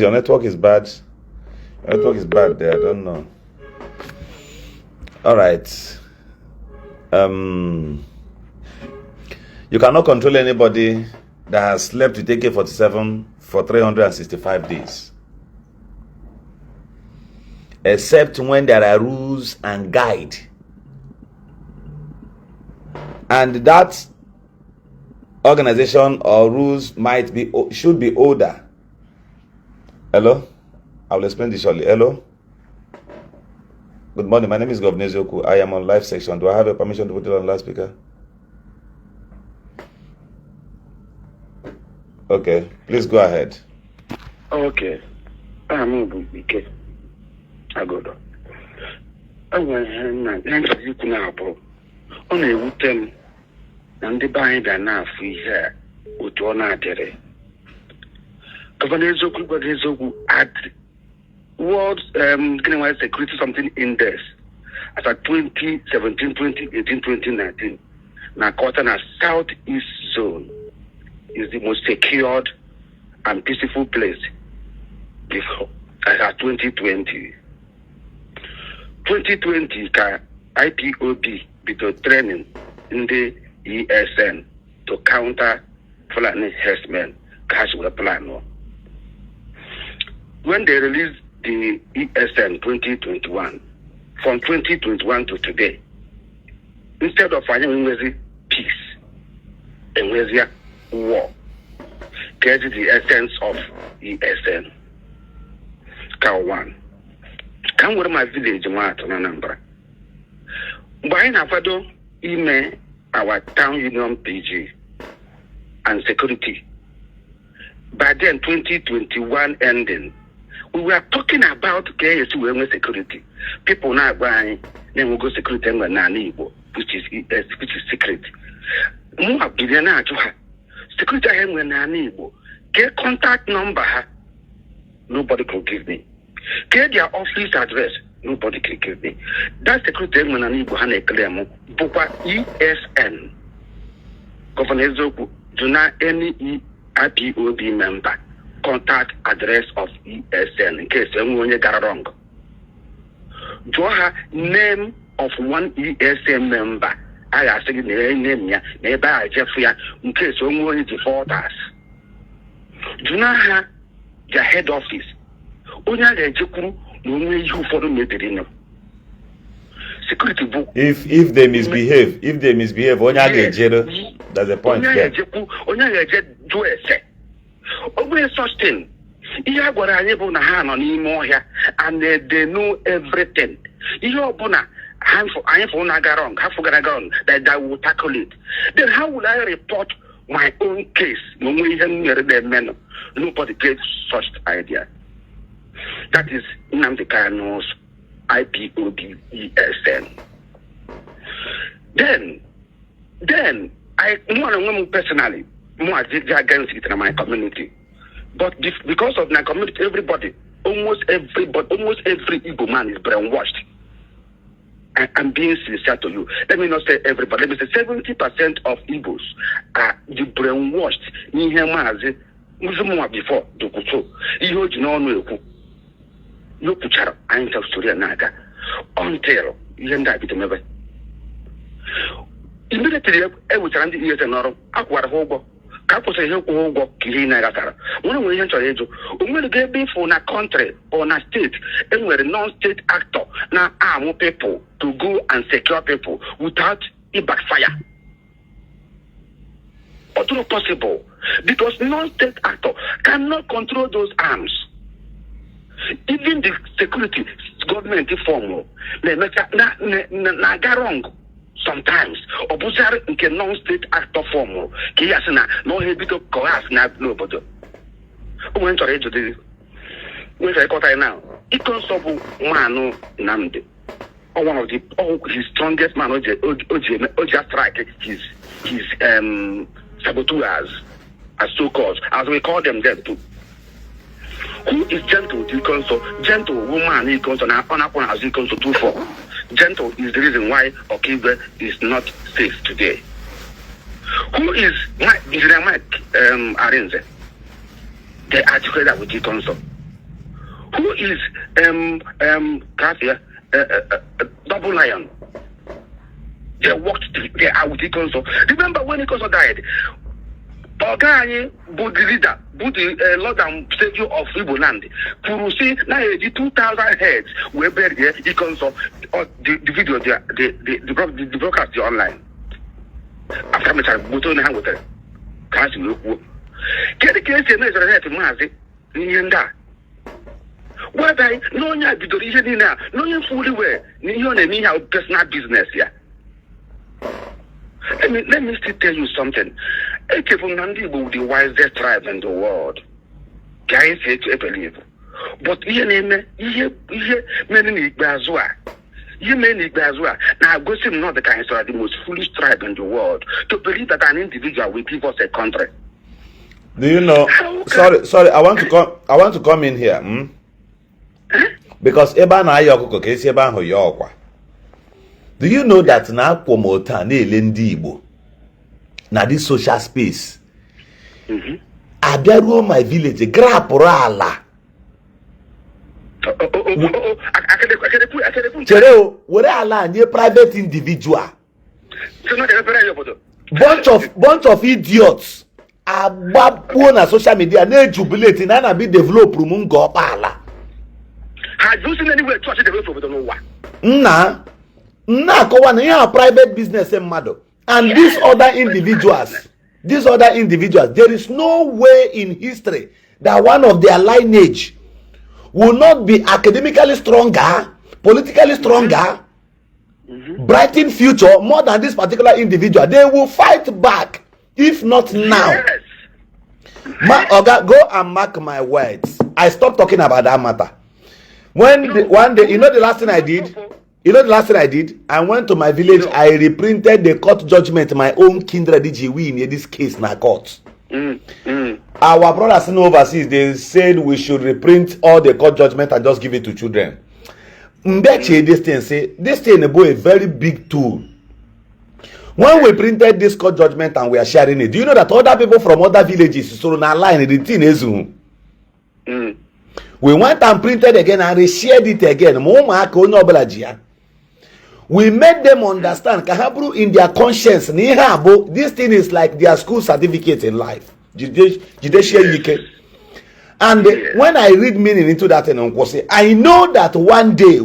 your network is bad. Your network is bad there. I don't know. All right. You cannot control anybody that has slept with AK-47 for 365 days. Except when there are rules and guide. And that organization or rules should be older. Hello? I will explain this shortly. Hello? Good morning. My name is Governor Ezioku. I am on live section. Do I have a permission to put it on loudspeaker? Okay. Please go ahead. Okay. I'm going to be I go down. I went to now, only with them and the bind enough we here with one artery. Governor Ezioku at World Security something index as a 2017, 2018, 2019. Now, Cotton Southeast Zone is the most secured and peaceful place before as 2020. 2020 IPOB began training in the ESN to counter Fulani herdsmen cash with a plan. When they released the ESN 2021, from 2021 to today, instead of finding peace and war, get the essence of ESN. Cow one. Come with my village, Anambra. By Nafado, email our town union PG and security. By then, 2021 ending, we were talking about KSU security. People now buying, then we go security and Ala Igbo, which is secret. More billionaire to her. Security and Ala Igbo. Get contact number. Nobody could give me. Get their office address. Nobody can give me. That security and Ala Igbo had a claim. Bukwa ESN. Governor Ezioku, do not any IPOB member contact address of ESN in case anyone got wrong. Draw her name of one ESN member I are saying the name ya, neighbor Jeffrey, in case only defaulters. Do not have their head office. Only the Jekuru, only you for the meeting. Security book. If they misbehave, that's the point there. Only such thing. Iya gwara anyị bụ na ha nọ n'ime ọhịa and they know everything. Ihe ọbụla anyị fụ na aga wrong, ha fụgara wrong, that will tackle it. Then how will I report my own case? Nobody gave such idea. That is Nnamdi Kanu's IPOBESN. Then I personally more against it in my community. But because of my community, almost every Igbo man is brainwashed. I'm being sincere to you. Let me not say everybody. Let me say 70% of Igbos are brainwashed. Before Dokuto, you know, no puchara, I ain't tell story naga until you end up with never. Immediately, I would turn the ears and not awkward hobo. Couple say, "Oh, Kilina Gatara." One way into it, when they be for a country or a state, and we're a non-state actor, now arm people to go and secure people without it backfire. But not possible because non-state actor cannot control those arms. Even the security government form, they make na wrong. Sometimes, opposite nke non-state actor form, kiyasina no hebito coas na nobody. When to read the when I got now, it comes up Manu Nnamdi, or one of his strongest man, Oja strike his saboteurs, as so called, as we call them too. Who is gentle? He comes to gentle woman. He comes to now on as he comes to 2-4. Gentle is the reason why Okigwe is not safe today. Who is Mike Arinze? The articulator with the council. Who is Kasia Double Lion? They are with the council. Remember when the council died? Ogani bụ the leader, bụ the Lord and Savior of Igbo land. Purusi na 2,000 heads were buried here. He comes up the video, the broadcast online. After me, I put on the hand with it. Can't you look? Get the case in the head to Mazi, Nienda. Whether no one be the reason now, no one fully aware, no one how personal business here. Let me still tell you something. Nnamdi will be the wisest tribe in the world. Guys say to believe. But you many Igbo. Now go see not the kind of the most foolish tribe in the world to believe that an individual will give us a country. Do you know? Sorry, I want to come in here. Because Eba na ayoko kesi eba ho yokwa. Do you know that na promota na elendi Igbo na this social space? Abiaruo my village grapụrụ ala. Chere were ala nye private individual. Bunch of idiots agbapụo na social media na jubilate na be develop room ngo ala. Have you seen anywhere to develop from the Nna kowa na ya private business mmadụ. And these other individuals, there is no way in history that one of their lineage will not be academically stronger, politically stronger, brighten future more than this particular individual. They will fight back, if not now. Yes. Go and mark my words. I stopped talking about that matter. One day, you know the last thing I did? I went to my village, I reprinted the court judgment, my own kindred win in this case na court. Our brothers in overseas, they said we should reprint all the court judgment and just give it to children. Mbeche, this thing about a very big tool. When we printed this court judgment and we are sharing it, do you know that other people from other villages so na line the thing is we went and printed again and reshared it again. We made them understand Kahabru in their conscience. This thing is like their school certificate in life. And when I read meaning into that, I know that one day,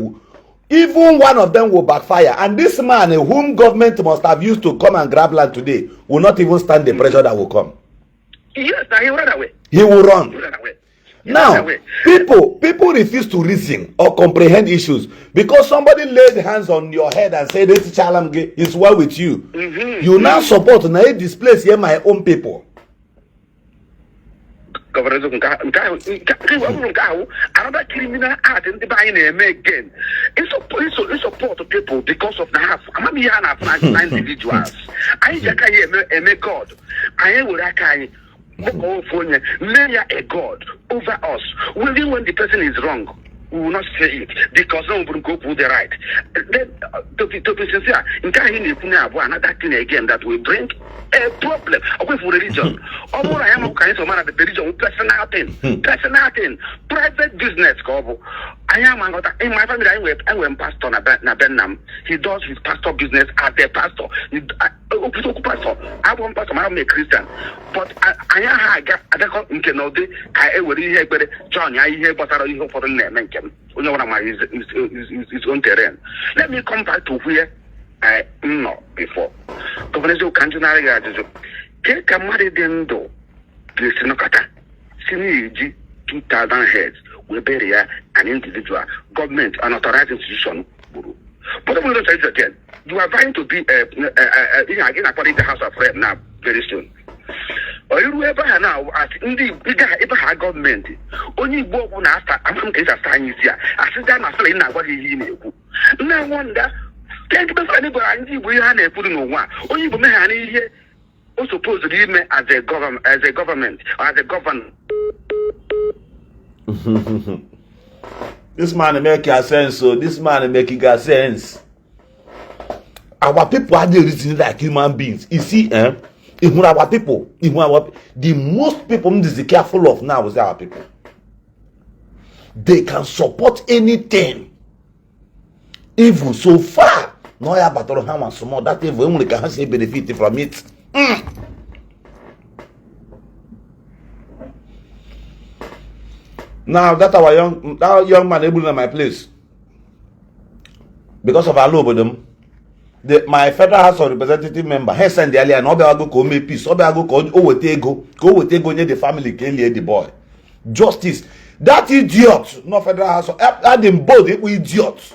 even one of them will backfire. And this man, whom government must have used to come and grab land today, will not even stand the pressure that will come. Yes, he ran away. He will run. Now, people refuse to reason or comprehend issues because somebody laid hands on your head and said, "This Chalamge is well with you." You now support now displace here my own people. Another criminal act in the buying again. It's support people because of the half. I'm here and individuals. I just God. I will lay a God over us. Even when the person is wrong, we will not say it because no one will go with the right. Then, to be sincere, another thing again that will bring a problem away from religion. Although I am a kind of man of the religion, personal thing, private business. I am in my family. I went pastor na Benham. He does his pastor business as a pastor. I want pastor. I'm a Christian, but I am John. I hear but I don't for the name. His own terrain. Let me come back to where I know before. Governor Cantonary Garden. Take a married dendo. Listen, Kata. Sini 2,000 heads. We bury an individual, government, an authorized institution. But I'm going to say it again. You are going to be again according to the House of Rep now very soon. Or you ever now as in the bigger ever government. Only work on after I'm going to sign here. I said that I'm saying what he knew. No wonder. Can't be anybody we are putting on one. Only for me here. Who's supposed to be as a government or as a governor. This man making sense, so this man making sense. Our people are the reason like human beings. You see, even our people, the most people is careful of now is our people. They can support anything. Evil so far. No, I have to have some more. That evil only can say benefit from it. Now that young man able in my place because of our law with them, my federal house of representative member he send the earlier no be go make peace go with ego near the family can lead the boy justice. That idiot no federal house add them both idiot.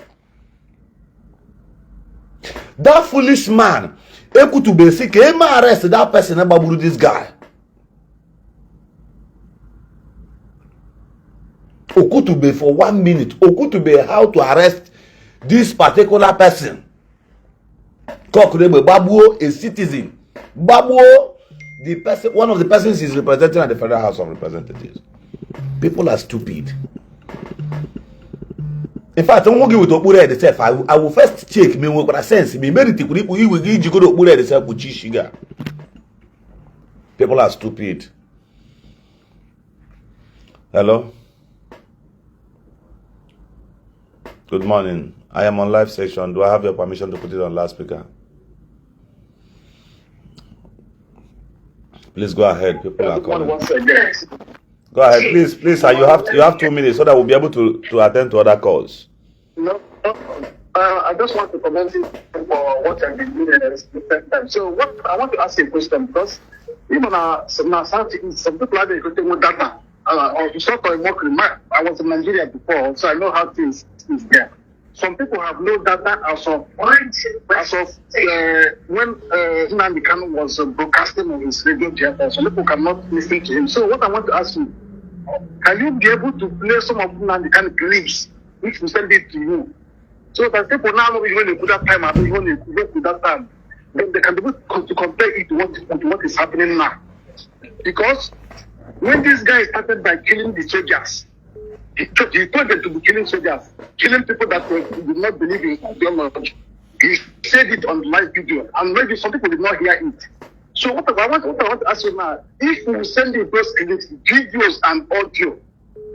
That foolish man able to be sick arrest that person about this guy. Okutube for 1 minute. Okutube how to arrest this particular person. Kokurebe Babuo, a citizen. Babuo, the person, one of the persons is representing at the Federal House of Representatives. People are stupid. In fact, I won't give it to Opure itself. I will first check me with a sense. Me merit you will give you go to Opure itself with sugar. People are stupid. Hello. Good morning. I am on live session. Do I have your permission to put it on loudspeaker? Please go ahead. People are calling. Go ahead, please. You have 2 minutes so that we'll be able to attend to other calls. No. I just want to comment for what I've been doing at the same time. So what I want to ask you a question because even some people are getting more data. I was in Nigeria before, so I know how things is there. Some people have no data as of when Nnamdi Kanu was broadcasting on his radio theater. Some people cannot listen to him. So what I want to ask you, can you be able to play some of Nnamdi Kanu clips which we send it to you? So that people now know when they put that time and when they put that time, then they can be able to compare it to what is happening now. Because when this guy started by killing the soldiers, he told them to be killing soldiers, killing people that did not believe in ideology. He said it on live video, and maybe some people did not hear it. So what I want to ask you now, if we send you those clips, videos and audio,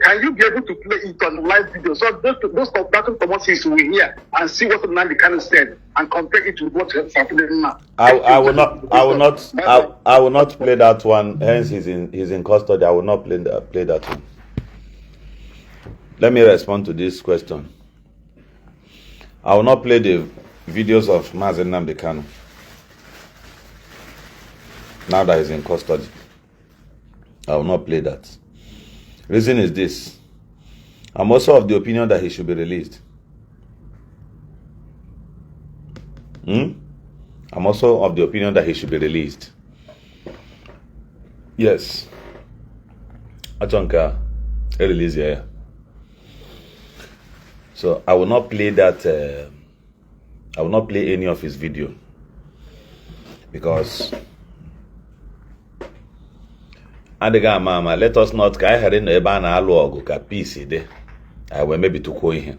can you be able to play it on live video? So those controversies will hear and see what Nnamdi Kanu said and compare it with what's happening now. I will not play that one. Hence, he's in custody. I will not play that one. Let me respond to this question. I will not play the videos of Mazi Nnamdi Kanu now that he's in custody. I will not play that. Reason is this. I'm also of the opinion that he should be released. I'm also of the opinion that he should be released. Yes. Achonka, release here. So I will not play that. I will not play any of his video because Adiga mama, let us not kai here no eba na alu ogu ka peace dey. I will maybe to call him.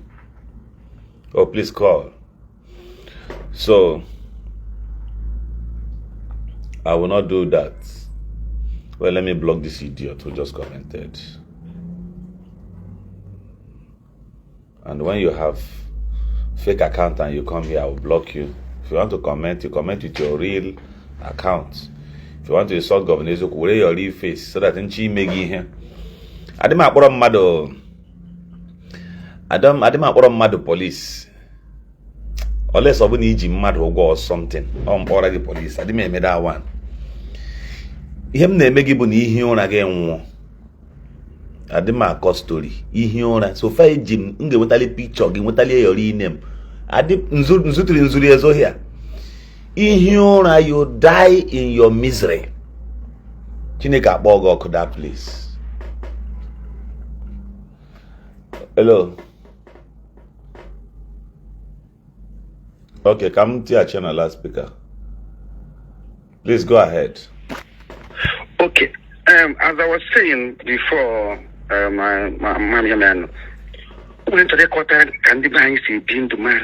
Oh, please call. So I will not do that. Well, let me block this idiot who just commented. And when you have fake account and you come here, I will block you. If you want to comment, you comment with your real account. If you want to insult Governor Ezeoku, wear your real face so that nchi megi here. Adima akporo mmadu police. Unless obu na iji mmadu ụgwọ or something. Ọ mkpọrọ gị police. Adima eme that one. Ihe m na-eme gị bụ na ihe ụra gị nwụọ. Adima akọ story. Ihe ụra. So far eji m ga-enwetali picture gị, nwetali your real name. Nzutiri nzuri ezo here. Ihe ụra, you die in your misery. Chineke akpọ gị ọkụ that place. Hello. Okay, come to your channel, last speaker. Please go ahead. Okay. As I was saying before, my man, we into the quarter can the bank see being to my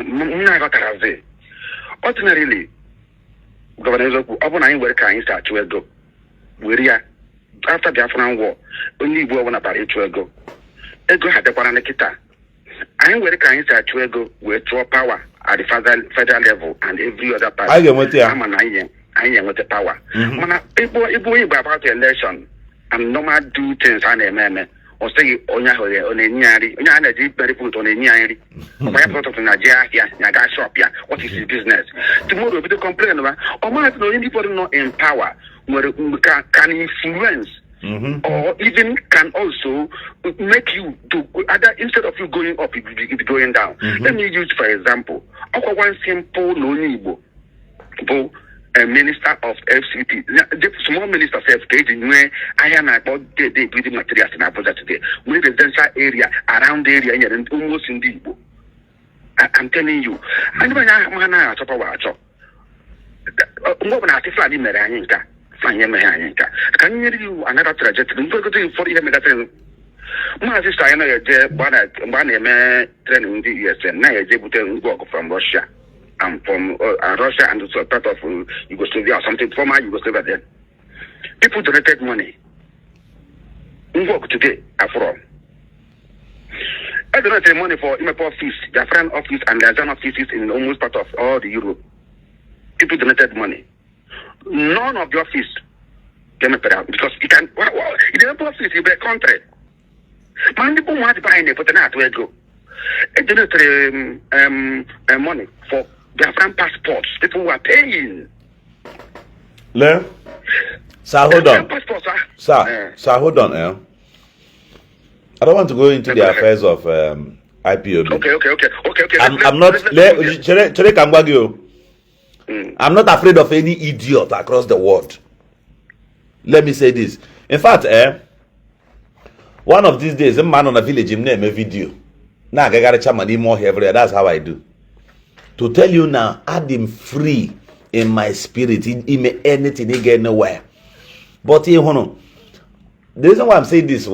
ordinarily. Governor Ezeoku, upon I work I start to go. We're after the Biafra war, only one about it to go. Ego had the Paranekita. I work I start to go with power at the federal level and every other part. I am with the power. Mana Igbo about the election and normal do things and a or say onya on a nyari, onya deep very put on a nyari. My part of Nigeria, Naga shop, what is his business? Tomorrow we complain about or might know anybody not in power where can influence. Or even can also make you to other instead of you going up, you be going down. Let me use for example, one simple no Igbo, a minister of FCT, the small minister of FCT, where I am about the building materials in Abuja today, with the residential area around the area and almost in the Igbo. I'm telling you, and when I talk about what I think can you do another trajectory? For the my sister, I know one man training the US and now I work from Russia. I'm from Russia and it's a part of Yugoslavia or something, former Yugoslavia then. People donated money. We work today, after all. I donated money for IMEP office, their friend office and their Zan offices in almost part of all the Europe. People donated money. None of the office came up because it can. It is a office in the country. Man, people want to buy it, but not where go. It donated money for their friend passports. People were paying. Le, sir, hold on. Sir, hold on. I don't want to go into the affairs of IPOB. Okay. I'm not. I'm not afraid of any idiot across the world. Let me say this. In fact, one of these days, a man on a village him name a video. Now I got a chairman more every. That's how I do. To tell you now, add him free in my spirit. He may anything, he get nowhere. But the reason why I'm saying this,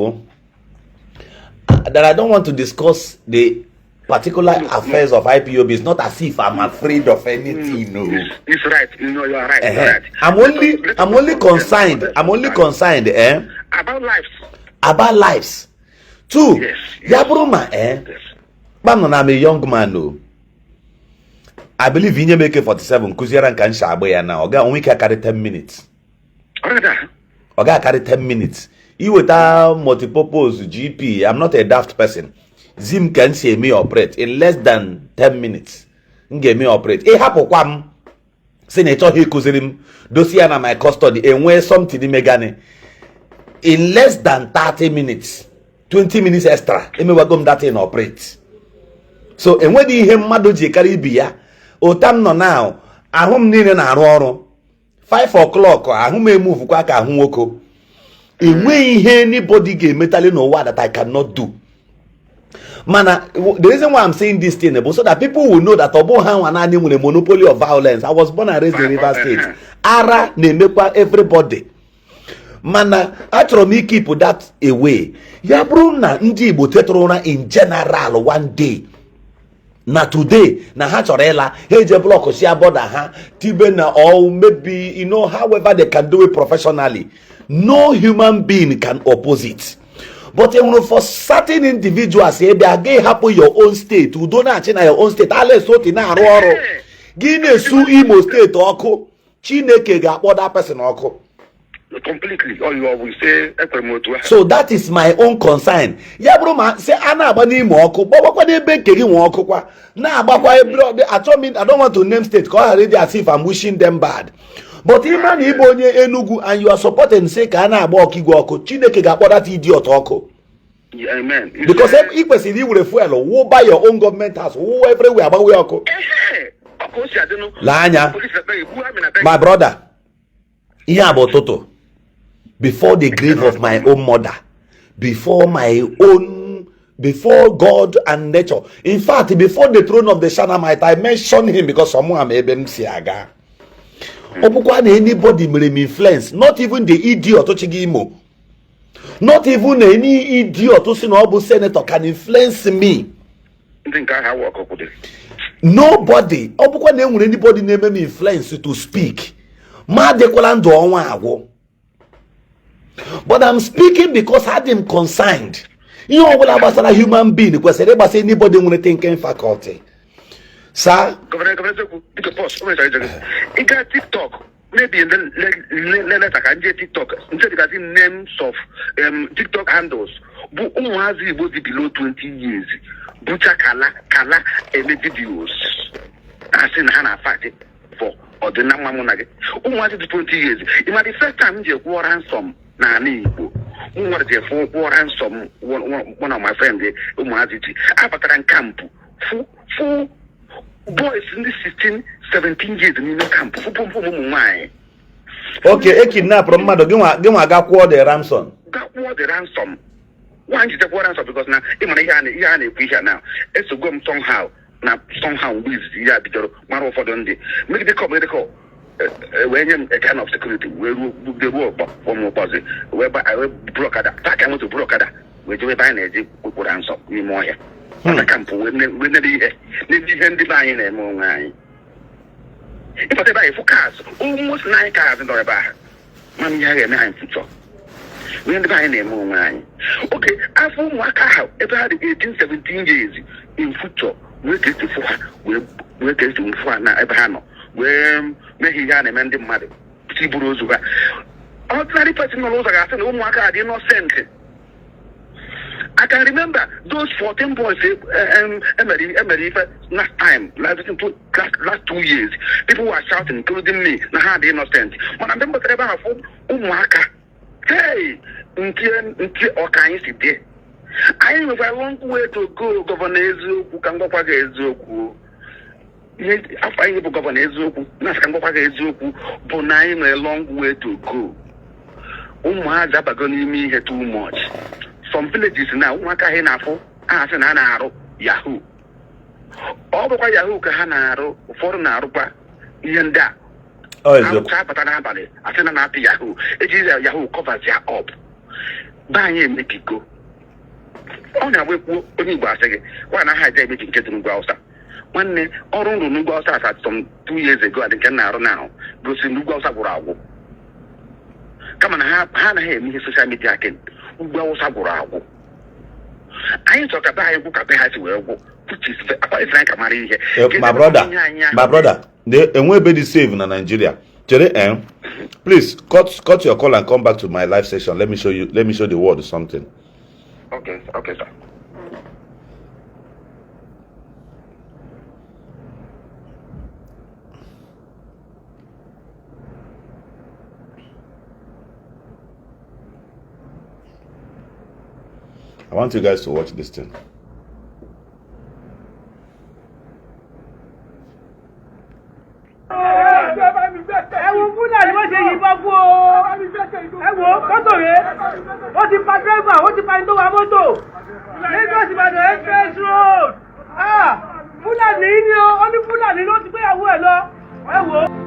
that I don't want to discuss the particular affairs of IPOB is not as if I'm afraid of anything. No, it's right. You know, you are right. Right. I'm only concerned. About lives. Two, Yes. Yabruma, Yes. I'm a young man, no. I believe in make 47 Kuziran can shaboya now. Oga only carry 10 minutes. Oga carry 10 minutes. You without multipurpose GP. I'm not a daft person. Zim can see me operate in less than 10 minutes. Get me operate. Hapo kwam. Senator he kuzirim. Dossier na my custody. And where something megane. In less than 30 minutes. 20 minutes extra. Eme wagom that in operate. So and when you hear Madoji Caribbean. Otam no now, ahum nine na arụ ọrụ 5 o'clock ahum move kwa ka ahum woko. Enwe ihe anybody ga-emetali n'ụwa that I cannot do. Mana, the reason why I'm saying this thing is so that people will know that Obo Hanwanani with a monopoly of violence. I was born and raised in River State. Ara na-emekwa everybody. Mana, achọrọ m keep that away. Ya bụrụ na ndị Igbo tetụrụ ụra in general one day. Na today na ha chọrọ ịla ha eje block si aboda ha tibe na or maybe you know however they can do it professionally. No human being can oppose it. But you know, for certain individuals they are going happen your own state. You don't know na your own state. Ale so ti na arụ ọrụ. Gine su Imo state ọkụ. Chineke ga-akpọ that person ọkụ. Completely. Or you always say, so that is my own concern. Ya bro ma say ana agba n'Imo ọkụ. Gbakwa n'ebe nke gị nwe ọkụ kwa. Na agbakwa I don't want to name state because already as if I'm wishing them bad. But even Igbo onye Enugu and you are supporting say ka ana agba ọkigwe ọkụ. Chineke ga-akpọ that idiot ọkụ. Yeah, amen. Because if person you will fuel who buy your own government house who everywhere about we ọkụ. La anya. My brother. Ihe about Toto. Before the grave of my own mother, before God and nature. In fact, before the throne of the Shanamite, I mentioned him because someone may be Saga. Anybody may influence, not even the idiot Imo. Not even any idiot who senator can influence me. Nobody. Anybody name me influence to speak. But I'm speaking because I am concerned. You know what about a human being? Because anybody want to think in faculty. Sir? TikTok. Maybe in the TikTok. Instead of names of TikTok handles. But below 20 years. Bucha Kala videos. I seen Hannah Fati for or the Namamonage. Who wanted 20 years? It might be the first time you wore ransom. Na Ala Igbo. Who was there for ransom? One of my friends, Abataran camp. Full boys in the 16, 17 years in the camp. Okay, a kidnap from Mado. Give the ransom. Got the ransom. Why did the ransom? Because now, even now, it's to go somehow with the Abidor, Maro for Dundee. Make the call. When a kind of security, we will the work for more positive. Whereby I will broker that. I want to broker that. We do a binary, we put answer. We more here. I can't put when the buying a more. If I buy 4 cars, almost 9 cars in the bar. Mammy, I have 9 future. We end the buying a more. Okay, I've won my car about 18, 17 years in future. We'll get to 4. We'll get to 4 now. Abraham. Where he had a man the mother. Tiburuzuga. Ordinary person knows I said, oh, my God, you're not sent. I can remember those 14 boys, Emery, last time, last 2 years. People were shouting, including me, now they're not sent. When I remember, hey, until kind of day. I have a long way to go, Governor who can go back to after you governor Ezoku, Naskamboka Ezoku, Bonaim a long way to go. Zabagoni me here too much. Some villages now, Wakahinafo, as an Anaro, Yahoo. All the way Yahoo Kahanaro, foreign Arupa, Yenda. Oh, it's Tapatanabale, I send an happy Yahoo. It is a Yahoo covers ya up. Buy him, make it go. On a week, only was again. When I had a meeting getting Gausa. One day, all on Nugasa at some 2 years ago, I think now, goes in Nugasa Burago. Come on, Hannah, me social media again. Ugasa Burago. I talk about I book a behind where which is like a marry here. My brother, and we be safe in Nigeria. Please cut your call and come back to my live session. Let me show the world or something. Okay, sir. I want you guys to watch this thing. Fúlàní ni ó ní Fúlàní ló ti gbéyàwó ẹ̀ lọ.